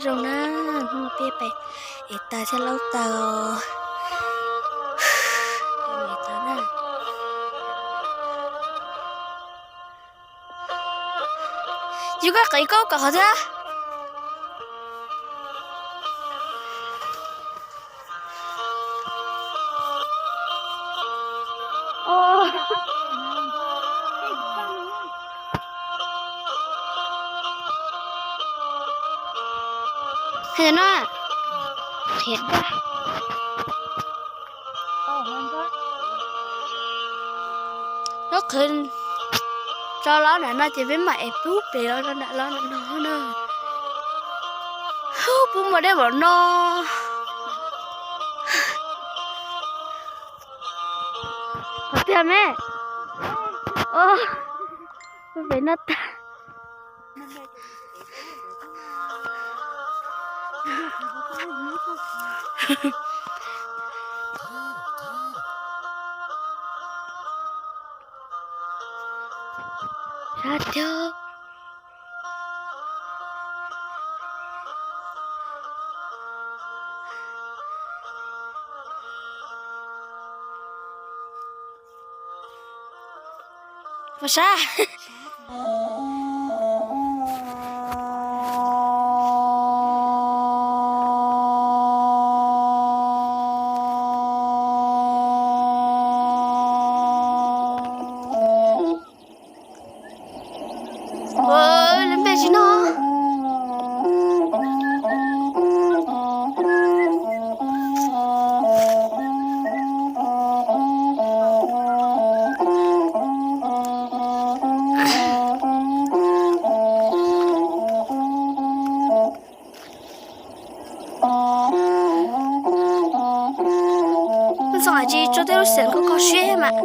Zoo na, hnub no peb pem ev taws thiab laub taws os. Yus koj qev koj kom qhov thiab. Hais no, qhiav daj. Lub qhwv tso los nram no ces peb mam ev pub pem los rau nram los nram no na. Hub, puas muaj dej npaum no. Qhov tiag me. Pem no tag. Sab tiag. Ua sab. Ua, lub npe tsis no. Kuv txog tsis tso tej lub xeem koj koj siab mas.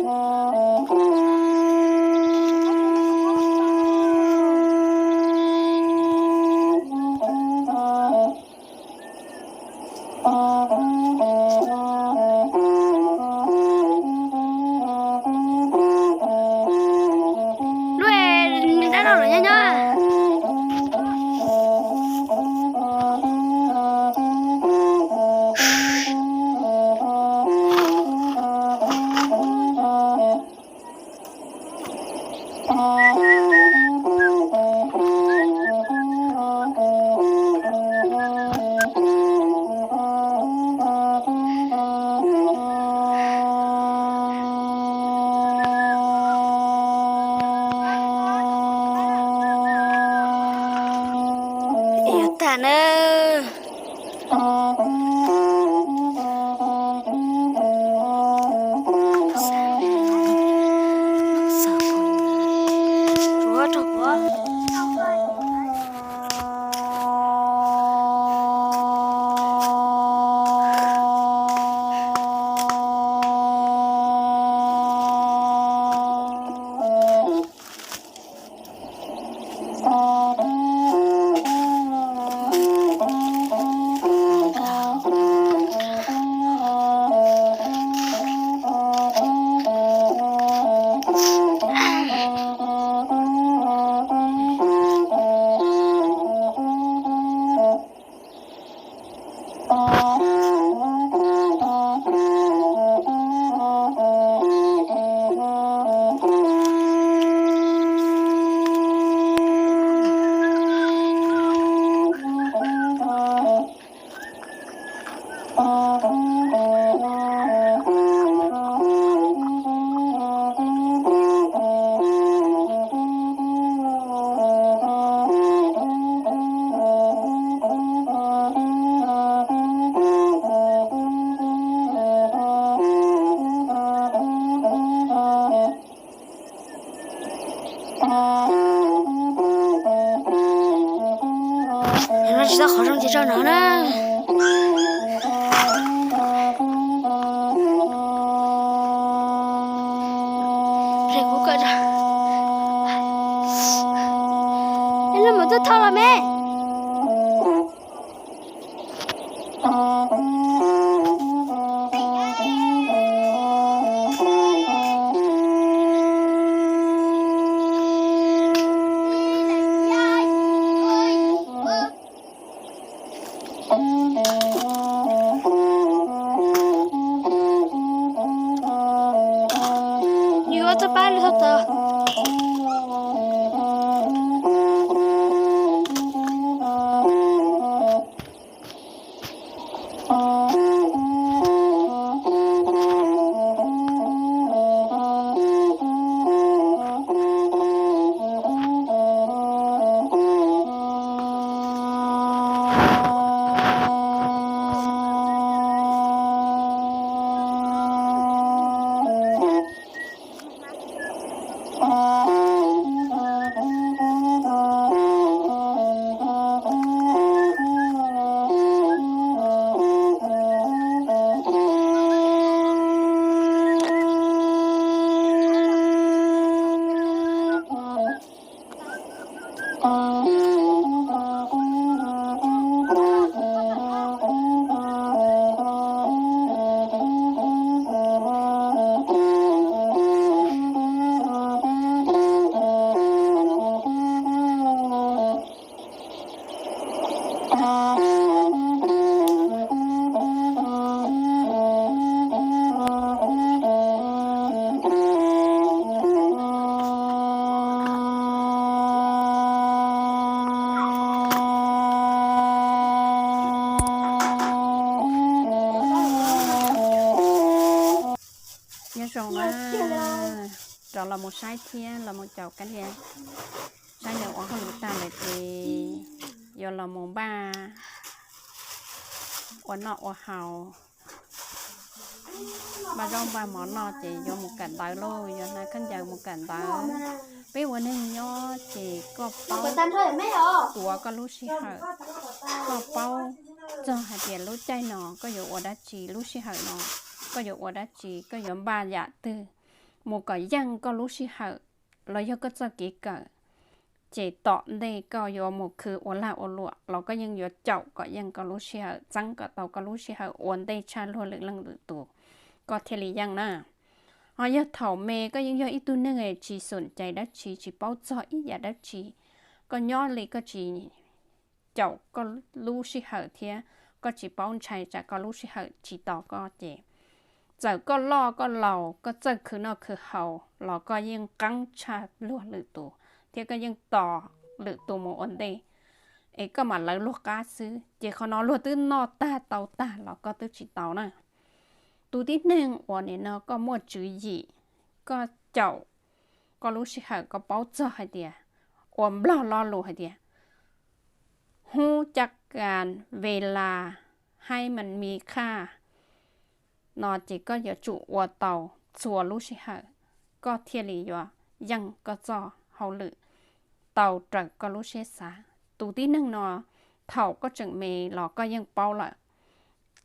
Lub dab laug lawm nyob nyob. Yuav tag na. No tsis tau qhov zoo ces tso no na. Hle kuv kawm tso. Es lub mus twb thauj los me. Yuav tau pab lug tau. Nyob zoo na, rov los mus saib thiab los mus caum kab lia, saib nws ua hauj lwm tag lawm ces yuav los mus npaj ua noj ua haus, npaj zaub npaj mov noj ces yuav mus kawm ntawv lauj, yuav hnav khaub ncaws mus kawm ntawv. Peb ua neeg nyob ces koj paub tuav koj lub sij hawm, koj paub txog hais tias lub caij no koj yuav ua dab tsi, lub sij hawm no koj yuav ua dab tsi, koj yuav npaj yam twg mus kom yeej koj lub sij hawm los yog koj txoj kev kawm. Ces tom ntej koj yuav mus khwv ua lag ua luam los koj yeej yuav caum kom yeej koj lub sij hawm, txeeb kom tau koj lub sij hawm ua ntej tshaj luag lwm leej lwm tus, koj thiaj li yeej na. Ho yog thaum me koj yeej yog ib tug neeg tsis xum cais dab tsi, tsis paub txog ib yam dab tsi, koj nyob li koj tsis caum koj lub sij hawm thiab koj tsis paub ntshai tsam koj lub sij hawm tsis tos koj ces txawm koj loj koj laus, koj txawj khwv noj khwv haus los koj yeej qeeb tshaj luag lwm tus, thiab koj yeej tos lwm tus mus ua ntej, es koj mam lawv luag qab xwb, ces qhov no luag twb noj tag tau tag los koj twb tsis tau na. Tus tib neeg uas nim no koj muaj tswv yim, koj caum koj lub sij hawm, koj paub txog hais tias, ua Nplog lo lus hais tias รู้จักการ เวลา ให้มันมีค่า no ces koj yuav tsum ua tau txhua lub sij hawm, koj thiaj li yuav yeej koj txoj hauj lwm tau raws koj lub siab xav. Tus tib neeg no, thaum koj tseem me los koj yeej paub lawm,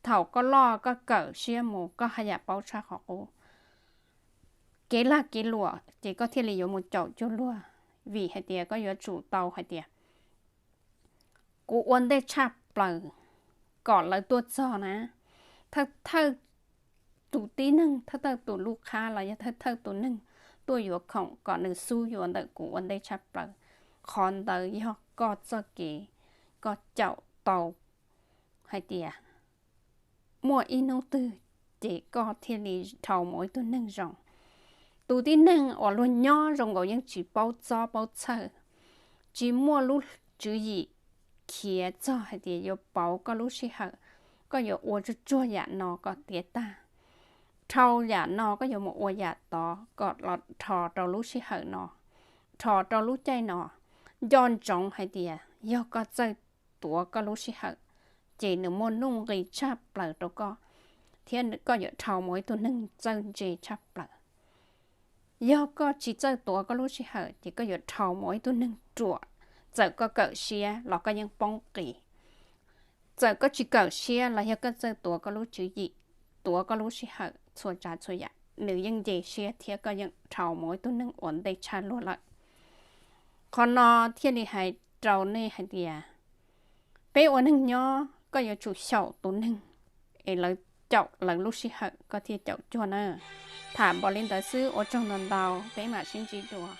thaum koj loj koj kawm siab mus koj haj yam paub tshaj qhov qub. Kev lag kev luam ces koj thiaj li yuav mus caum cuag luag, vim hais tias koj yuav tsum tau hais tias kuv ua ntej tshaj plaws kom lawv tuaj txog na. Thawj thawj tus tib neeg, thawj thawj tus lub qhab los yog thawj thawj tus neeg tuaj yuav khoom kom nws xub yuav ntawm kuv ua ntej tshaj plaws. Qhov ntawd yog koj txoj kev koj caum tau hais tias muaj ib hnub twg ces koj thiaj li dhau mus ib tug neeg zoo. Tus tib neeg uas luag nyob zoo nkaus yeej tsis paub txob paub txhawj, tsis muaj lub tswv yim khiav txog hais tias yuav pauv koj lub sij hawm, koj yuav ua tsuag tsuag yam no kom tiav tag, dhau yam no koj yuav mus ua yam tod kom los dhos rau lub sij hawm no, dhos rau lub caij no. Nco ntsoov hais tias yog koj txawj tuav koj lub sij hawm, ces nws muaj nuj nqis tshaj plaws rau koj, thiab koj yuav dhau mus ib tug neeg txawj ntse tshaj plaws. Yog koj tsis txawj tuav koj lub sij hawm ces koj yuav dhau mus ib tug neeg ruam, txawm koj kawm siab los koj yeej poob qis. Txawm koj tsis kawm siab los yog koj txawj tuav koj lub tswv yim, tuav koj lub sij hawm txhua tsav txhua yam, nws yeej nce siab thiab koj yeej dhau mus ib tug neeg ua ntej tshaj luag lawm. Qhov no thiaj li hais rau nej hais tias peb ua neeg nyob koj yuav tsum xyaum tus neeg es lawv caum lawv lub sij hawm koj thiaj caum cuag na. Tham npaum li ntawd xwb, ua tsaug ntau ntau, peb mam sib ntsib dua.